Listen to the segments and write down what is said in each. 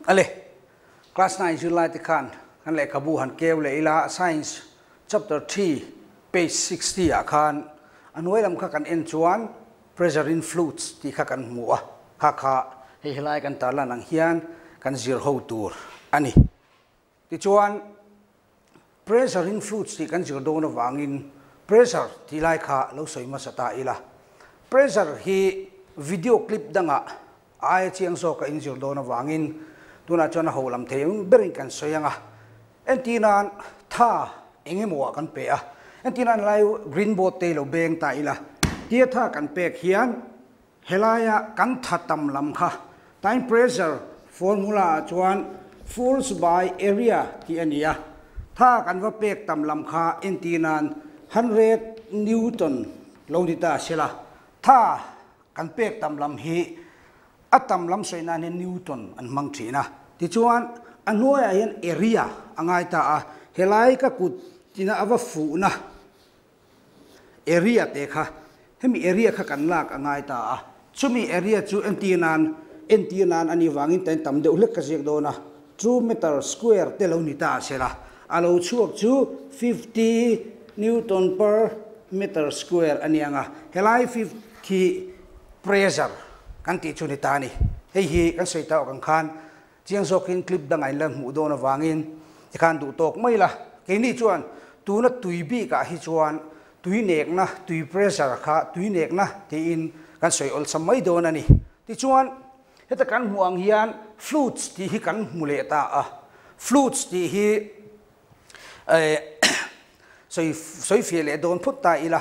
Ale, class 9 zirlai te khan kan lehkhabu han keu leh ila, Science chapter 3 page 60 ah khan a hnuai lam kha kan en chuan pressure in fluids tih kha kan hmu a, kha kha hei helai kan tarlan ang hian kan zir ho tur a ni. Tichuan, pressure in fluids tih kan zir dawn avangin pressure tih lai kha lo sawi hmasa ta ila. Pressure hi video clip dangah a aia chiang zawk a inzir dawn avangin tunah chuan a ho lam thei ang berin kan sawi ang a. Entir nan tha eng emaw ah kan pe a, entir nan lai green board te lo beng ta ila, tia tha kan pek hian Helaia kan tha tam lam kha time pressure formula ah chuan force by area tih a ni a, tha kan va pek tam lam kha entir nan 100 newton lo ni ta sela, tha kan pek tam lam hi a tam lam sawi nan hian newton an hmang thin a. Tichuan a hnuaiah hian area a ngai ta a, helai ka kut tina a va fuhna Area te kha, hemi area kha kan lak a ngai ta a, chumi area chu entir nan, entir nan a nih vangin tain tam deuh hlek ka ziak dawn a, two meter square te lo ni ta a sela, a lo chhuak chu 50 newton per meter square a nia nga, helai khi pressure kan tih chu ni ta a ni. Hei hi kan sawi tawk ang khan Chiang zawkin clip dangah in la hmuh dawn avangin tikhan duh tawk mai la. Keini chuan tuna tui bikah hi chuan tui nekna, tui pressure kha tui nekna tiin kan sawi awlsam mai dawn a ni. Tichuan heta kan hmuh ang hian fluids tih hi kan hmu leh ta a. Fluids tih hi sawi sawi fiah leh dawn phut ta ila.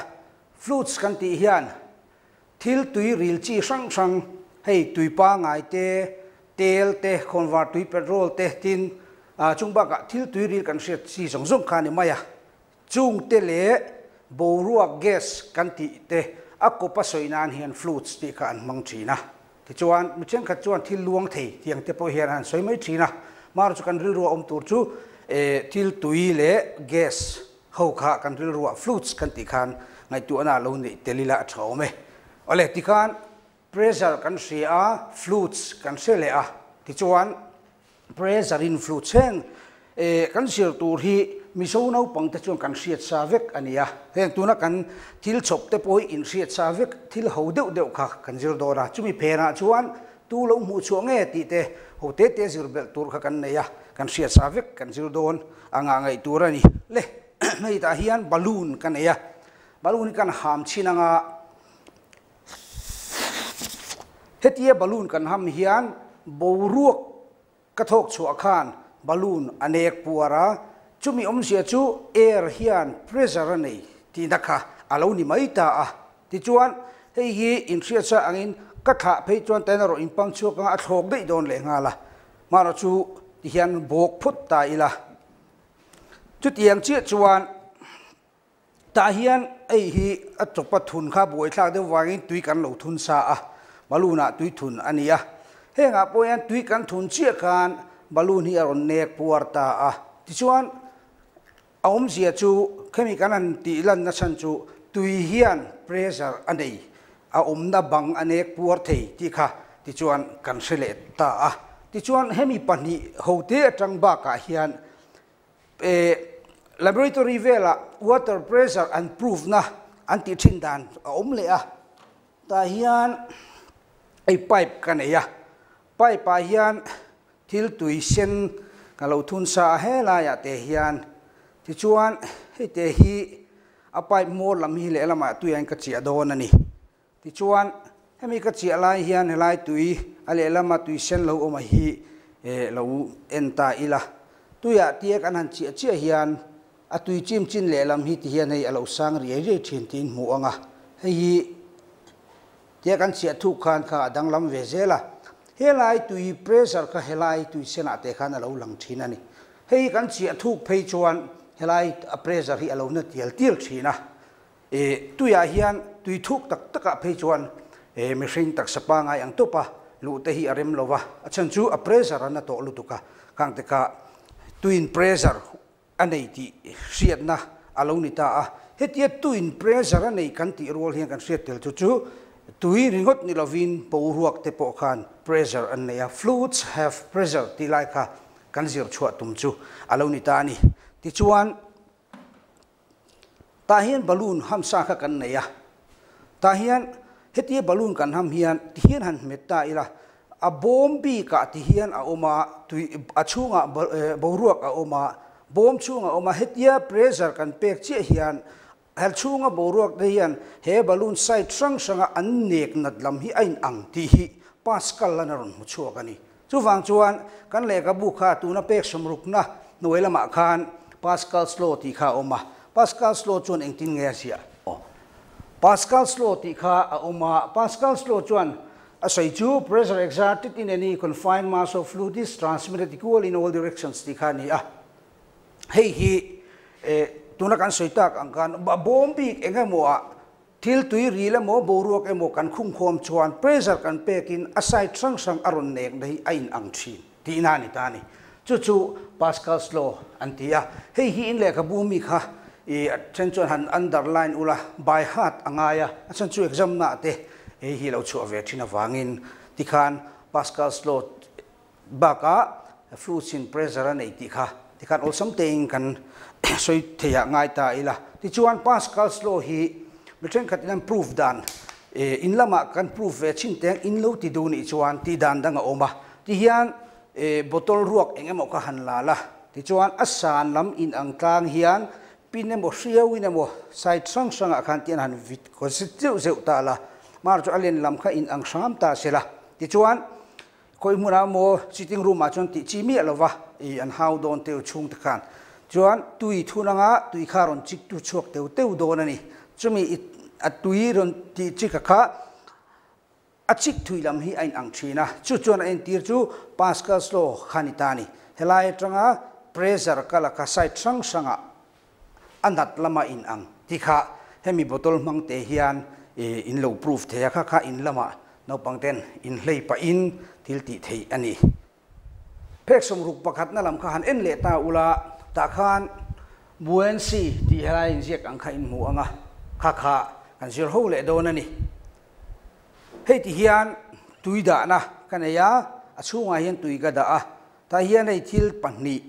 Fluids kan tih hian Thil tui ril chi hrang hrang, hei tui pangai te, tel te, khawnvar tui petrol te tin chung bakah thil tui ril kan hriat chi zawng zawng kha a ni mai a. Chung te leh boruak gas kan tih te a kawp a sawi nan hian fluids tih kha an hmang thin a. Tichuan mi thenkhat chuan thil luang thei tiang te pawh hian an sawi mai thin a. Marawh chu kan rilrua awm tur chu thil tui leh gas Ho kha kan rilruah fluids kan tih khan ngaihtuahna a lo neih tel ila a tha awm e. Awle, tikhan pressure kan hria a, fluids kan hre leh a, tichuan pressure in fluids heng kan zir tur hi Mizo naupang te chuan kan hriat sa vek a ni a. Heng tuna kan thil chhawp te pawh hi inhriat sa vek thil ho deuh deuh kha kan zir dawn a, chumi phenah chuan tu lo hmuh chhuah nge tih te ho te te zir belh tur kha kan nei a, kan hriat sa vek kan zir dawn. A ngah ngaih tur a ni. Le, hei tah hian balloon ka nei a, balloon hi kan ham chhin anga hetia balloon kan ham hian boruak ka thawk chhuah khan balloon a nek puar a, chumi awmzia chu air hian pressure a nei tihna kha a lo ni mai ta a. Tichuan, hei hi inhriatsa angin ka thlah phei chuan taina rawh inpang chhuak anga a thlawk daih dawn leh nghal a. Hmanraw chu tihian bawk phawt ta ila. Chutiang chiah chuan tah hian hei hi a chawpa thun kha buaithlak deuh vangin tui kan lo thun sa a, balloon ah tui thun a ni a. Hengah pawh hian tui kan thun chiah khan balloon hi a rawn nek puar ta a. Tichuan a awmzia chu khemi kan han tih lanna chhan chu tui hian pressure a nei, a awmna bang a nek puar thei tih kha tichuan kan hre leh ta a. Tichuan hemi pahnih hote atang bakah hian laboratory velah water pressure an prove na an tih thin dan a awm leh a. Tah hian hei pipe ka nei a, pipe ah hian Thil tui sen ka lo thun sa a helaiah te hian tichuan hei te hi a pipe hmawr lam hi lehlamah tuiah hian ka chiah dawn a ni. Tichuan hemi ka chiah lai hian helai tui a lehlama tui sen lo awm a hi lo en ta ila. Tuiah tia kan han chiah chiah hian a tui chim chin lehlam hi tihian hei a lo sang riai riai thin tiin hmuh ang a, hei hi Tia kan chhiah thuk khan kha a danglam ve zel a, helai tui pressure kha helai tui senah te khan a lo lang thin a ni. Hei kan chhiah thuk phei chuan helai a pressure hi a lo na tial tial thin a. E tuiah hian tui thuk tak takah phei chuan e mihring taksa pangai ang tawp a luh te hi a rem lo va, a chhan chu a pressure a na tawh lutuk a, khang te kha tuiin pressure a nei tih hriatna a lo ni ta a. Hetia tuin pressure a nei kan tih rual hian kan hriat tel chu chu Tui ringawt ni lovin boruak te pawh khan pressure an nei a, fluids have pressure tih lai kha kan zir chhuah tum chu a lo ni ta a ni. Tichuan, tah hian balloon hamsa kha kan nei a, tah hian hetia balloon kan ham hian tihian han hmet ta ila, a bawm bikah tihian a awm a, tui a chhungah boruak a awm a, bawm chhungah a awm a, hetia pressure kan pek chiah hian Hel chhunga boruak te hian he balloon side hrang hranga an nek nat lam hi a in ang tih hi Pascal an a rawn hmu chhuak a ni. Chuvang chuan kan lehkhabu kha tuna pek sawmrukna hnuai lamah khan Pascal's Law tih kha a awm a. Pascal's Law chuan engtin nge a ziah? Pascal's Law tih kha a awm a. Pascal's Law chuan a sawi chu pressure exerted in any confined mass of fluid is transmitted equally in all directions tih kha a ni a. Hei hi tuna kan sawi tak ang khan bawm bik eng emaw ah thil tui ril emaw boruak emaw kan khungkhawm chuan pressure kan pekin a side hrang hrang a rawn nek na hi a in ang thin tihna a ni ta a ni. Chu chu Pascal's law an ti a. Hei hi in lehkhabu mi kha i a then chuan han underline ula by heart a ngai a, a chhan chu exam na te hei hi lo chhuah ve thin avangin tikhan Pascal's law Bakah flu chin pressure a nei tih kha tikhan awlsam tein kan sawi theiah ngai ta ila. Tichuan Pascal's law hi mi thenkhatin an proof dan in lamah kan proof ve chin teng in lo ti duh nih chuan tih dan dang a awm a. Tihian bottle ruak eng emaw kha han la la. Tichuan a san lam in ang tlang hian pin emaw hriau in emaw side hrang hrangah khan tian han vit zeuh zeuh ta la. Mar chu a len lam kha in ang hram ta se la. Tichuan Khawi hmunah maw sitting room ah chuan tih chi miah lova i an hau dawn teu chhung te khan chuan tui thun anga tui kha rawn chik tu chhuak teu teu dawn a ni. Chumi i a tui rawn tih chik a kha a chik thui lam hi a in ang thin a, chu chuan a entir chu Pascal's law kha ni ta a ni. Helai atanga pressure kal a kha side hrang hrangah a nat lama in ang ti kha hemi bottle hmang te hian in lo proof thei a, kha kha in lamah naupang ten in hlei pahin thil tih theih a ni. Phek sawmruk pakhatna lam kha han en leh ta ula, tah khan buoyancy tih helai inziak ang kha in hmu ang a, kha kha kan zir ho leh dawn a ni. Hei ti hian tui dahna ka nei a, a chhungah hian tui ka dah a, tah hian hei thil pahnih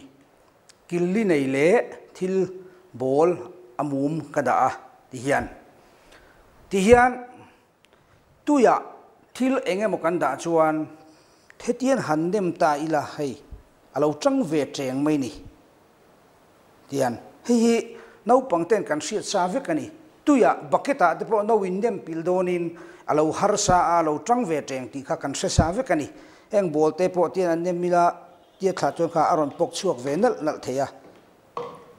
Killi nei leh thil bawl a mum ka dah a ti hian. Ti hian tuiah thil eng emaw kan dah chuan hetian han nem ta ila hei a lo tang ve teng mai ni tian hei hi naupang ten kan hriat sa vek a ni. Tuiah bucket ah te pawh no in nem pil dawnin a lo harsa a, a lo tang ve teng tih kha kan hre sa vek a ni. Heng bawl te pawh tian an nem ila Tia thlah chuan kha a rawn pawk chhuak ve nalh nalh thei a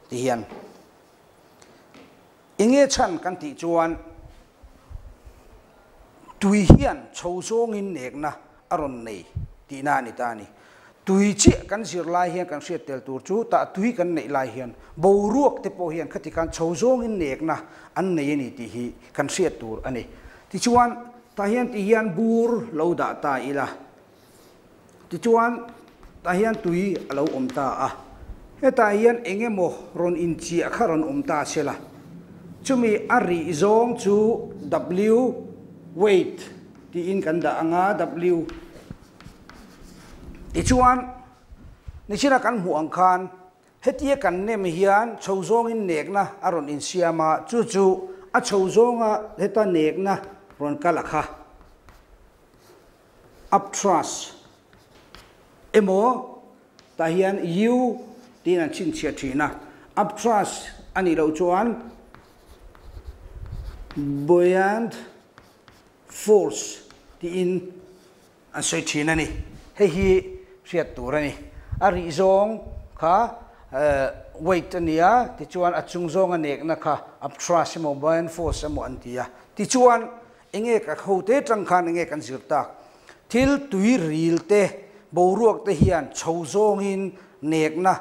ti hian enge chhan kan tih chuan tui hian chho zawngin nekna a rawn nei tihna a ni ta a ni. Tui chiah kan zir lai hian kan hriat tel tur chu tah tui kan neih lai hian boruak te pawh hian khati khan chho zawngin nekna an nei a ni tih hi kan hriat tur a ni. Tichuan tah hian ti hian bur lo dah ta ila. Tichuan, tah hian tui a lo awm ta a. Hetah hian eng emaw rawn inchiah kha rawn awm ta se la. Chumi a rih zawng chu W, weight, tiin kan dah ang a, W. Tichuan, nichina kan hmuh ang khan hetia kan nem hian chho zawngin nekna a rawn insiam a, chu chu a chho zawnga heta nekna rawn kal a kha. Upthrust emaw tah hian U tiin an chhinchhiah thin a, upthrust a nih loh chuan buoyant force tiin an sawi thin a ni. Hei hi hriat tur a ni. A rih zawng kha weight a ni a, tichuan a chung zawnga nekna kha upthrust emaw buoyant force emaw an ti a. Tichuan Enge ka hote tang khan enge kan zir tak? Thil tui ril te, boruak te hian chho zawngin nekna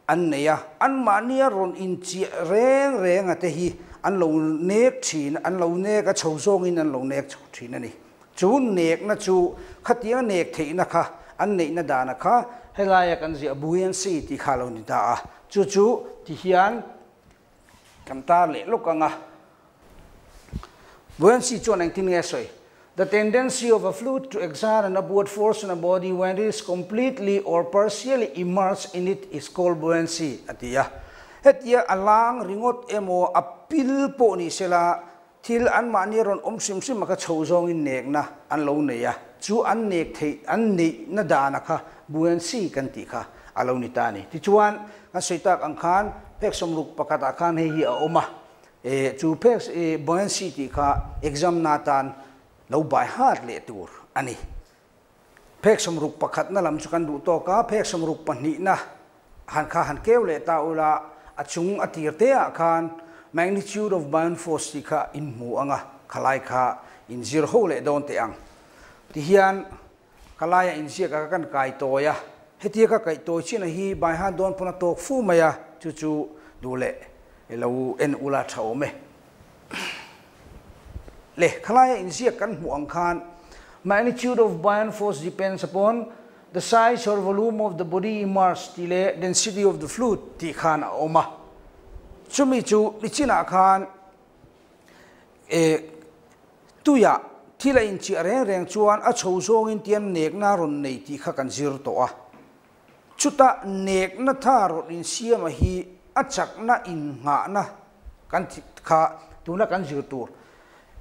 an nei a, anmahnia rawn inchiah reng reng a te hi an lo nek thin, an lo nek a, chho zawngin an lo nek chho thin a ni. Chu nekna chu khatianga nek theihna kha an neihna dana kha helaia kan ziah buoyancy tih kha a lo ni ta a, chu chu ti hian Kan tar leh lawk ang a. Buoyancy chuan engtin nge a sawi? The tendency of a fluid to exert an upward force on a body when it is completely or partially immersed in it is called buoyancy, a ti a. Hetia a lang ringawt emaw a pil pawh ni sela, thil anmahni rawn awm hrim hrim a kha chho zawngin nekna an lo nei a, chu an nek theih an neihna dana kha buoyancy kan tih kha a lo ni ta a ni. Tichuan, kan sawi tak ang khan phek 61 ah khan hei hi a awm a, chu phek buoyancy tih kha exam na atan lo bai hat leh tur a ni. Phek 61 na lam chu kan duh tawk a, phek 62 na han kha han keu leh ta ula, a chung a tir te ah khan magnitude of buoyant force tih kha in hmu ang a, khalai kha in zir ho leh dawn teh ang. Tihian khalaia inziak a kan kai tawi a, hetia ka kaih tawi chin a hi bai han dawn pawn a tawk fu mai a, chu chu duh leh lo en ula tha awm e. Le, khalaia inziak kan hmuh ang khan magnitude of buoyant force depends upon the size or volume of the body immersed tih leh density of the fluid tih khan a awm a. Chumi chu nichinah khan e tuiah thil a inchiah reng reng chuan a chho zawngin tian nekna rawn nei tih kha kan zir tawh a. Chutah nekna tha rawn insiama hi a chakna innghahna kan tih kha tuna kan zir tur.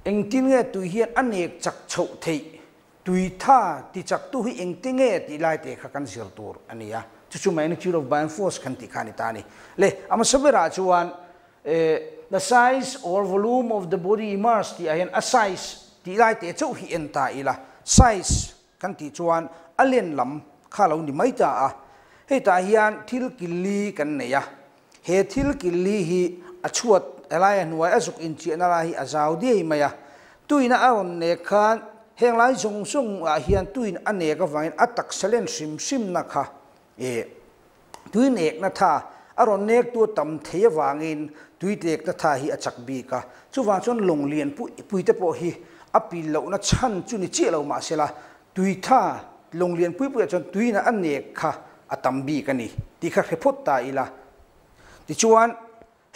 Engtin nge tui hian a nek chak chhoh theih? Tui tha ti chaktu hi engtin nge tih lai te kha kan zir tur a ni a. Chu chu magnitude of buoyant force kan tih kha a ni ta a ni. Le, a hmasa berah chuan the size or volume of the body immersed tih ah hian a size tih lai te chauh hi en ta ila. Size kan tih chuan a len lam kha lo ni mai ta a. Hei tah hian thil killi kan nei a. He thil killi hi a chhuat helaia hnuai a zuk inchiahna lai hi a zau diai mai a. Tuina a rawn nek khan heng lai zawng zawng ah hian tuin a nek avangin a taksa len hrim hrimna kha e tui nekna tha a rawn nek tu a tam thei avangin tui tlekna tha hi a chak bik a. Chuvang chuan lawng lian pui te pawh hi a pil lohna chhan chu ni chiah lo mahsela tui tha lawng lian pui puiah chuan tuina a nek kha a tam bik a ni tih kha hre phawt ta ila. Tichuan,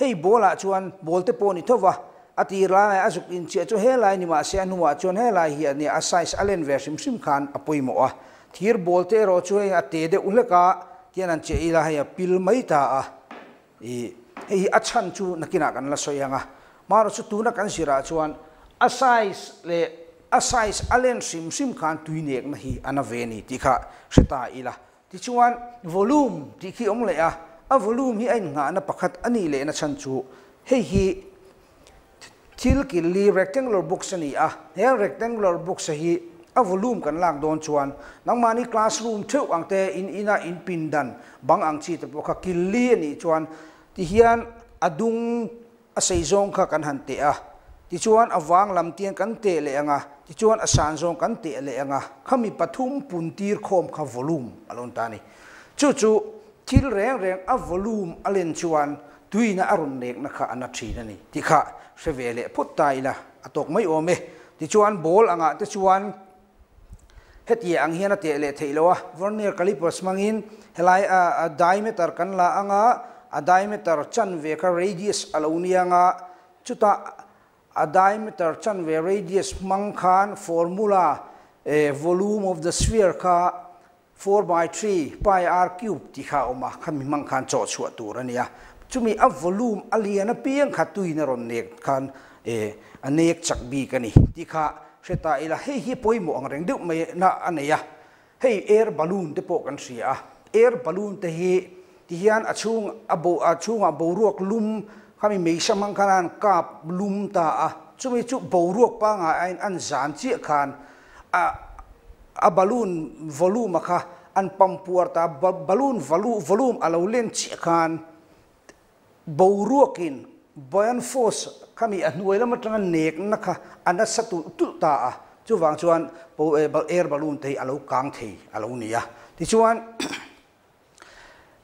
hei ball ah chuan ball te pawh a ni tho va, a tir lai a zuk inchiah chu helai ni mahse a hnuah chuan helai hi a nia, a size a len ve hrim hrim khan a pawimawh a. Thir ball te erawh chu hei a te deuh hlek a, tian an chiah ila hei a pil mai ta a. I hei hi a chhan chu nakinah kan la sawi ang a, marawh chu tuna kan zirah chuan a size leh a size a len hrim hrim khan tui nekna hi a na ve a ni tih kha hre ta ila. Tichuan volume tih khi awm leh a, a volume hi a innghahna pakhat a nih lehna chhan chu hei hi thil killi rectangular box a ni a, he rectangular box a hi a volume kan lak dawn chuan nangmahni classroom theuh ang te in ina in pindan bang ang chi te pawh kha killi a nih chuan tihian a dung a sei zawng kha kan han teh a, tichuan a vang lam tiang kan teh leh ang a, tichuan a san zawng kan teh leh ang a, khami pathum pun tir khawm kha volume a lo ni ta a ni. Chu chu thil reng reng a volume a len chuan tuina a rawn nekna kha a na thin a ni tih kha hre ve leh phawt ta ila a tawk mai awm e. Tichuan ball angah te chuan hetiang ang hian a teh leh theih loh a, vernier calipers hmangin helai a diameter kan la ang a, a diameter chanve kha radius a lo nia ang a, chutah a diameter chanve radius hmang khan formula volume of the sphere kha 4 by 3 pi r cube tih kha a awm a, khami hmang khan chawh chhuah tur a ni a. Chumi a volume a lian apiang kha tuin a rawn nek khan a nek chak bik a ni tih kha hre ta ila. Hei hi pawimawh ang reng deuh mai na a nei a. Hei air balloon te pawh kan hria a. Air balloon te hi tihian a chhung a bo a chhungah boruak lum khami meisa hmang khan an kap lum ta a. Chumi chu boruak pangai aiin an zan chiah khan a a balloon volume a kha an pump puar ta, balloon volume a lo len chiah khan boruakin buoyant force khami a hnuai lam atanga nekna kha a nasa tulh tulh ta a. Chuvang chuan air balloon te hi a lo kang thei a lo ni a. Tichuan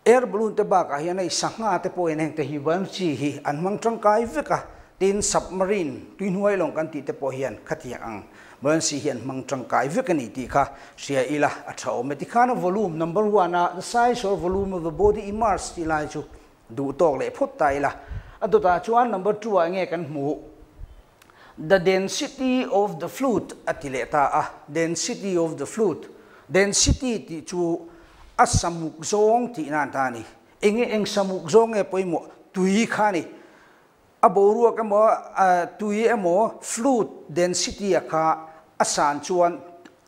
air balloon te bakah hian hei sangha te pawhin heng te hi buoyancy hi an hmang tangkai vek a. Tin, submarine tuihnuai lawng kan tih te pawh hian khatiang ang buoyancy hi an hmang tangkai vek a ni tih kha hria ila a tha awm e. Tikhan a volume number one a the size or volume of the body immersed tih lai chu duh tawk leh phawt ta ila. A dawtah chuan number two ah nge kan hmuh? The density of the fluid a ti leh ta a, density of the fluid, density tih chu a samuk zawng tih nan ta a ni. Enge eng samuk zawng nge pawimawh? Tui kha a ni. A boruak emaw tui emaw fluid density a kha a san chuan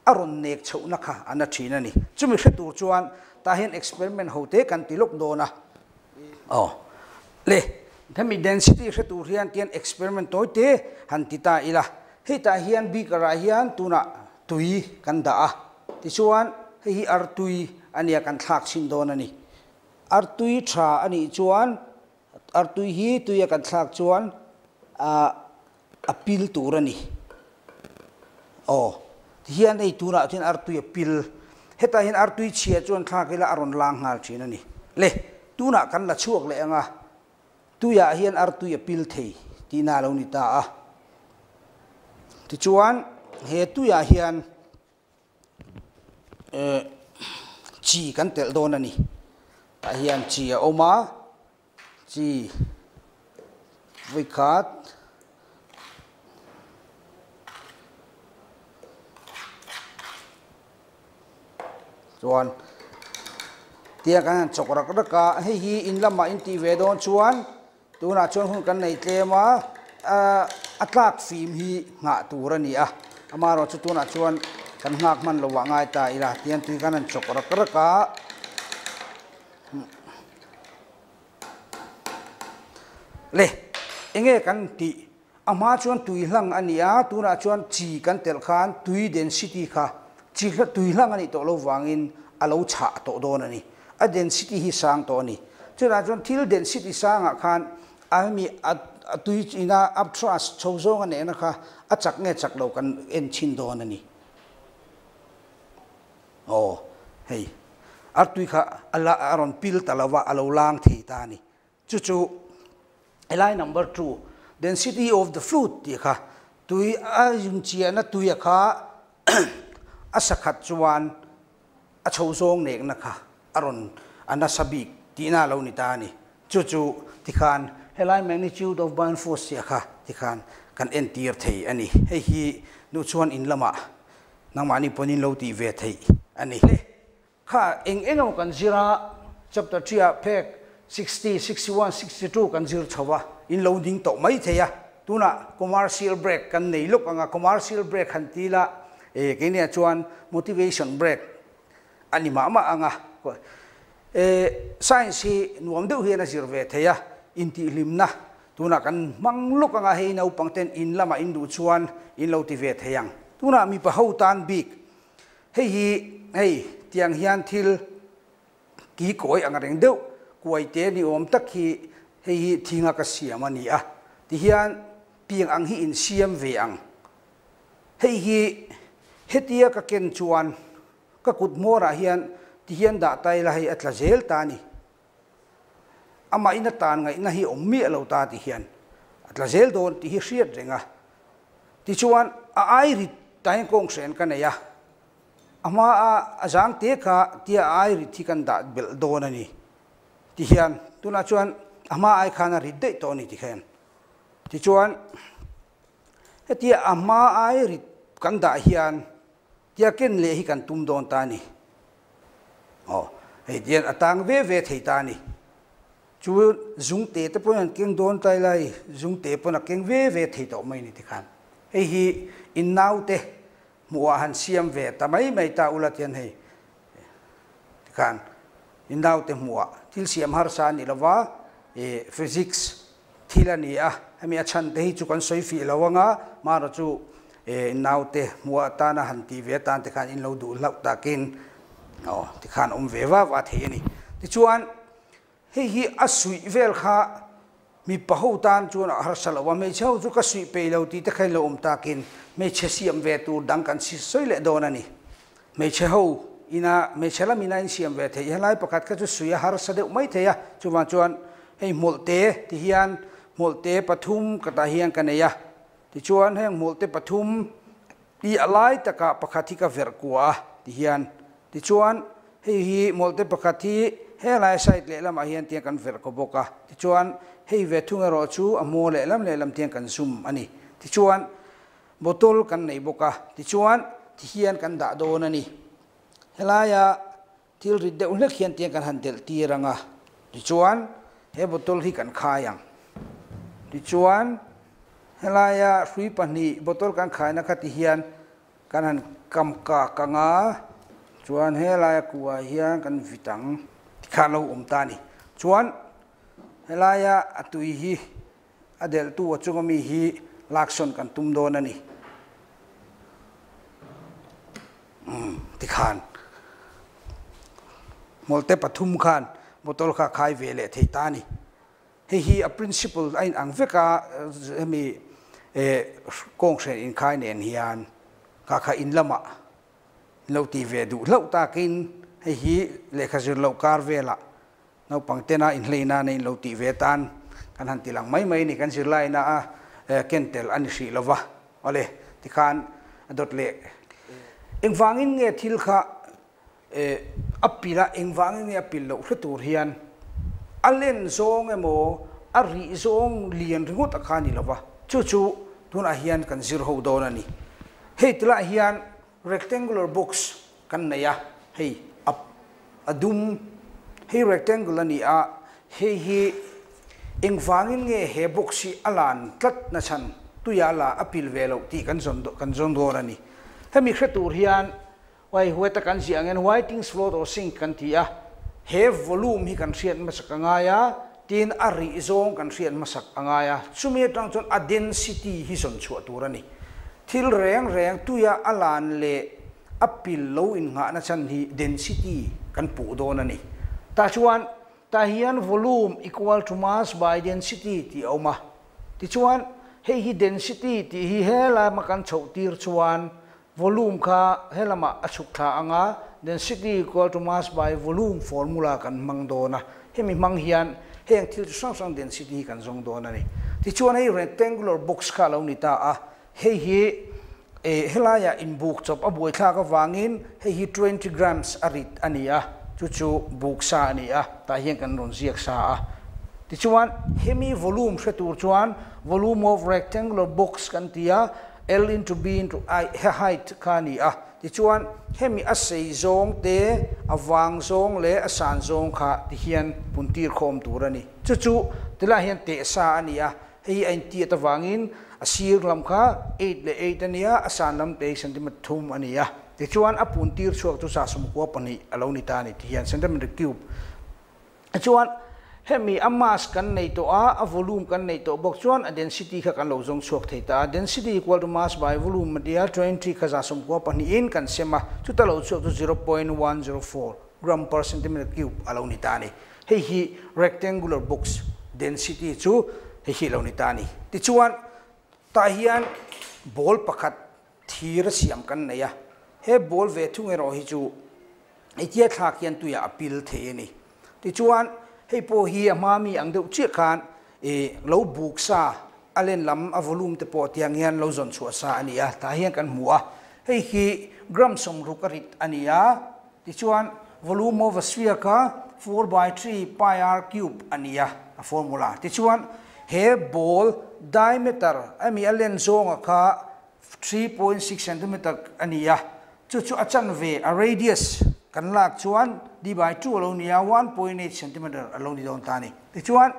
a rawn nek chhohna kha a na thin a ni. Chumi hre tur chuan tah hian experiment ho te kan ti lawk dawn a. Aw le, hemi density hre tur hian tian experiment tawi te han ti ta ila. Hei tah hian beaker ah hian tunah tui kan dah a, tichuan hei hi artui a nia kan thlak chhin dawn a ni. Artui tha a nih chuan artui hi tuia kan thlak chuan a pil tur a ni. Aw, tihian hei tunah chuan artui a pil. Hetah hian artui chhia chuan thlak ila a rawn lang nghal thin a ni. Le, tunah kan la chhuak leh ang a, tuiah hian artui a pil thei tihna a lo ni ta a. Tichuan, he tuiah hian chi kan telh dawn a ni. Tah hian chi a awm a. Chi vawikhat chuan tiang kan han chawk rak rak a, hei hi in lamah in tih ve dawn chuan tunah chuan hun kan nei tlem a, a tlak fim hi nghah tur a ni a, amaherawhchu tunah chuan kan nghak hman lo ah ngai ta ila tiang tui kan han chawk rak rak a. Le, enge kan tih? A hma chuan tui hlang a ni a, tunah chuan chi kan telh khan tui density kha chi tui hlang a nih tawh lo vangin a lo chhah tawh dawn a ni. A density hi sang tawh a ni. Chutah chuan thil density sangah khan a hemi a tui ina upthrust chho zawng a nehna kha a chak nge chak lo kan en chhin dawn a ni. Aw, hei, artui kha a la a rawn pil ta lo va, a lo lang thei ta a ni. Chu chu helai number two, density of the fluid tih kha tui a inchiahna tuia kha a sakhat chuan a chho zawng nekna kha a rawn a nasa bik tihna a lo ni ta a ni. Chu chu tikhan helai magnitude of buoyant force tih kha tikhan kan entir thei a ni. Hei hi nu chuan in lamah Nangmahni pawn in lo tih ve theih a ni. Kha eng eng emaw kan zir a, chapter 3 ah phek 60, 61, 62 kan zir chho a, in lo ding tawh mai thei a. Tunah commercial break kan nei lawk ang a, commercial break han ti ila, e keiniah chuan motivation break a ni mah mah ang a. E science hi nuam deuh hian a zir ve thei a, intihhlimna Tunah kan hmang lawk anga hei naupang ten in lamah in duh chuan in lo ti ve thei ang. Tunah mipa ho tan bik hei hi hei tiang hian thil ki kawi ang reng deuh kuai te ni awm tak hi hei hi thinga ka siam a ni a ti hian tiang ang hi in siam ve ang. Hei hi hetia ka ken chuan ka kut hmawrah hian ti hian dah ta ila hei a tla zel ta a ni. Amah in a tan ngaihna hi awm miah lo ta ti hian a tla zel dawn tih hi hriat reng a. Tichuan a ai rit ta hian kawng hren ka nei a, a hma a a zang te kha tia a ai rit hi kan dah belh dawn a ni ti hian tunah chuan a hma ai khan a rit daih tawh a ni ti khan. Tichuan hetia a hma ai rit kan dah hian tia ken leh hi kan tum dawn ta a ni. Aw, hei tian a tang ve ve thei ta a ni. Chu zungte te pawhin an keng dawn ta ila hei, zungte pawn a keng ve ve thei tawh mai a ni tikhan. Hei hi in naute hmuhah han siam ve ta mai mai ta ula tian hei tikhan in naute hmuhah thil siam harsa a ni lova, ih physics Thil a ni a, hemi a chhan te hi chu kan sawi fih lo anga, Mara chu naute hmuh atana han tih ve atan te khan in lo duh hlauh takin aw tikhan awm ve va va thei a ni. Tichuan hei hi a suih vel kha mipa ho tan chuan a harsa lo a, hmeichhe ho chu ka suih peih lo tih te kha in lo awm takin hmeichhe siam ve tur dang kan sawi leh dawn a ni. Hmeichhe ho ina hmeichhe lam ina insiam ve theih helai pakhat kha chu sui a harsa deuh mai thei a, chuvang chuan hei hmawlhte ti hian hmawlhte pathum ka tah hian ka nei a, tichuan heng hmawlhte pathum hi a lai takah pakhat hi ka verh kua a ti hian, tichuan hei hi hmawlhte pakhat hi helai side lehlamah hian tiang kan verh kaw bawk a, tichuan hei ve thung erawh chu a hmaw lehlam lehlam tiang kan zum a ni, tichuan. Bottle kan nei bawk a, tichuan ti hian kan dah dawn a ni. Helaia thil rit deuh hlek hian tiang kan han delh tir ang a, tichuan he bottle hi kan khai ang. Tichuan helaia hrui pahnih bottle kan khaina kha ti hian kan han kam kak ang a, chuan helaia kuah hian kan vit ang. Tikhan lo awm ta a ni. Chuan helaia a tui hi A delhtu a chunga mi hi laksawn kan tum dawn a ni. Umm, tikhan hmawlhte pathum khan bottle kha khai ve leh thei ta a ni. Hei hi a principle a inang vek a, hemi kawnghren inkhai nen hian kha kha in lamah lo ti ve duh hlauh takin hei hi lehkha zir loh kar velah Naupang tena inhleina nei lo tih ve tan kan han ti lang mai mai a ni. Kan zirlaina a ken tel a ni hrih lo va. Awle, tikhan a dawt leh. Engvangin nge thil kha a pil a, engvangin nge a pil loh hre tur hian a len zawng emaw a rih zawng lian ringawt a kha a ni lo va. Chu chu tunah hian kan zir ho dawn a ni. Hei tilai hian Rectangular box kan nei a, hei a a dum, hei rectangle a ni a, hei hi engvangin nge he box hi a lan tlat na chhan tuia la a pil ve loh tih kan zawn kan zawn dawn a ni. Hemi hre tur hian wai huaita kan ziah angin why things float or sink kan ti a, he volume hi kan hriat hmasak a ngai a, tin a rih zawng kan hriat hmasak a ngai a, chumi atang chuan a density hi zawn chhuah tur a ni. Thil reng reng tuia a lan leh a pil lo innghahna chhan hi density kan puh dawn a ni. Tah chuan tah hian volume equal to mass by density tih a awm a. Tichuan hei hi density tih hi he lama kan chhoh tir chuan volume kha he lamah a chhuk thla ang a, density equal to mass by volume formula kan hmang dawn a. Hemi hmang hian heng thil chi hrang hrang density hi kan zawng dawn a ni. Tichuan hei rectangular box kha a lo ni ta a, hei hi eh helaiah inbuk chawp a buaithlak avangin hei hi 20 grams a rit a ni a, chu chu buk sa a ni a, tah hian kan rawn ziak sa a. Tichuan hemi volume hre tur chuan volume of rectangular box kan ti a, L into B into I he height kha a ni a. Tichuan, hemi a sei zawng te, a vang zawng leh a san zawng kha ti hian pun tir khawm tur a ni. Chu chu tilai hian teh sa a ni a, hei hi a intiat avangin a sir lam kha eight leh eight a ni a, a san lam te hi centimeter thum a ni a. Tichuan, a pun tir chhuak chu 112 a lo ni ta a ni ti hian centimeter cube Chuan hemi a mass kan nei tawh a, a volume kan nei tawh bawk chuan a density kha kan lo zawng chhuak thei ta a. Density equal to mass by volume a tia, 20 kha 98in kan sem a, chuta lo chhuak chu 0.104 gram per centimeter cube a lo ni ta a ni. Hei hi rectangular box density chu hei hi a lo ni ta a ni. Tichuan tah hian ball pakhat thir a siam kan nei a, he ball ve thung erawh hi chu Hetia thlak hian tuiah a pil thei a ni. Tichuan, hei pawh hi a hma mi ang deuh chiah khan ih lo buk sa, a len lam a volume te pawh tiang hian lo zawn chhuah sa a ni a, tah hian kan hmu a. Hei hi gram 60 a rit a ni a, tichuan volume of a sphere kha 4 by 3 pi r cube a ni a, a formula. Tichuan, he ball diameter a mi a len zawnga kha 3.6 centimeter a ni a, chu chu a chanve, a radius, kan lak chuan d by 2 a lo ni a, 1.8 centimeter a lo ni dawn ta a ni. Tichuan,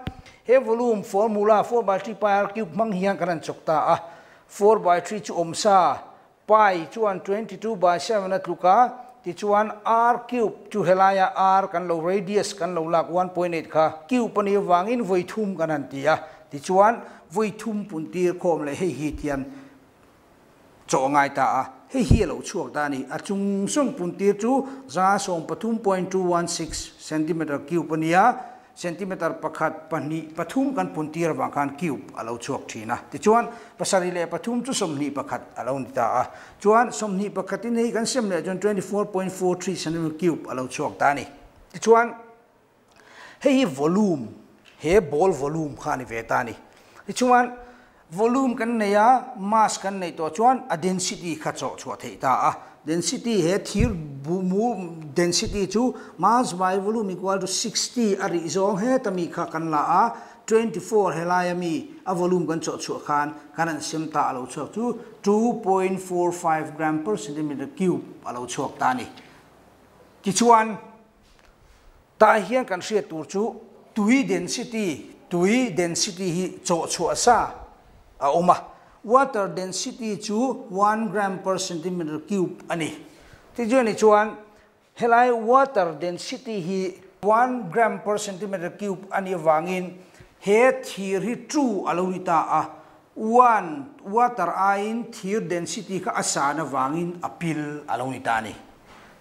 he volume formula 4 by 3 pi r cube hmang hian kan han chawk ta a, 4 by 3 chu awm sa, pi chuan 22 by 7 a tluk a, tichuan r cube chu helaia r kan lo radius kan lo lak 1.8 kha cube a nih avangin vawi thum kan han ti a, Tichuan, vawi thum puntir khawm leh hei hi tian chawh a ngai ta a, hei hi a lo chhuak ta a ni. A chung sawng puntir chu 13.216 centimeter cube a ni a, centimeter pakhat, pahnih, pathum kan puntir avang khan cube a lo chhuak thin a. Tichuan, 73 chu 21 a lo ni ta a. Chuan, 21 in hei kan sem leh chuan 24.43 centimeter cube a lo chhuak ta a ni. Tichuan, Hei hi volume, he ball volume kha a ni ve ta a ni. Tichuan, volume kan nei a, mass kan neih tawh chuan a density kha chawh chhuah theih ta a. Density he thir bu mu density chu mass by volume equal to 60 a rih zawng heta mi kha kan la a, 24 helai ami a volume kan chawh chhuah khan kan han sem ta a lo chhuak chu 2.45 gram per centimeter cube a lo chhuak ta a ni. Tichuan, tah hian kan hriat tur chu tui density, tui density hi chawh chhuah sa a awm a, water density chu 1 gram per centimeter cube a ni. Tichuan chuan Helai water density hi one gram per centimeter cube a nih avangin he thir hi true a lo ni ta a, one water aiin thir density kha a san avangin a pil a lo ni ta a ni.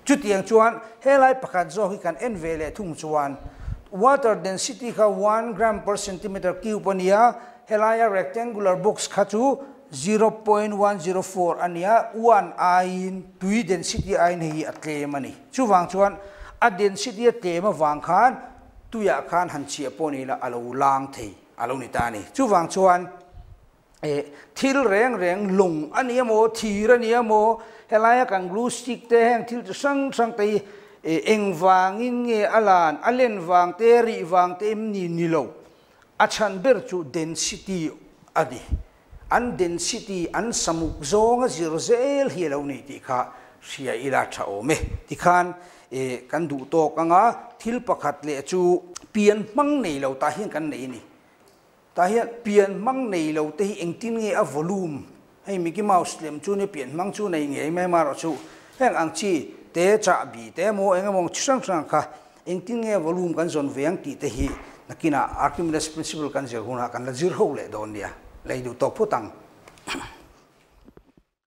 Chutiang chuan helai pakhat zawk hi kan en ve leh thung chuan water density kha one gram per centimeter cube a ni a, helaia rectangular box kha chu 0.104 a nia, one aiin tui density aiin hei hi a tlem a ni. Chuvang chuan a density a tlem avang khan tuiah khan han chhiah pawh ni ila a lo lang thei a lo ni ta a ni. Chuvang chuan eh thil reng reng lung a ni emaw, thir a ni emaw, helaia kan glue stick te heng thil chi hrang hrang te hi eh engvangin nge a lan, a len vang te, rih vang te em ni ni lo. A chhan ber chu density a ni. An density, an samuk zawnga zir zel hi a lo ni tih kha hria ila tha awm e. Tikhan e kan duh tawk anga thil pakhat leh chu pian hmang nei lo tah hian kan nei a ni. Tah hian pian hmang nei lo te hi engtin nge a volume, hei Mickey Mouse lem chu nia pian hmang chu nei ngei mai amaherawhchu heng ang chi te chahbi te emaw eng emaw chi hrang hrang kha Engtin nge volume kan zawn ve ang tih te hi nakinah Archimedes principle kan zir hunah kan la zir ho leh dawn nia, lei duh tawk phawt ang.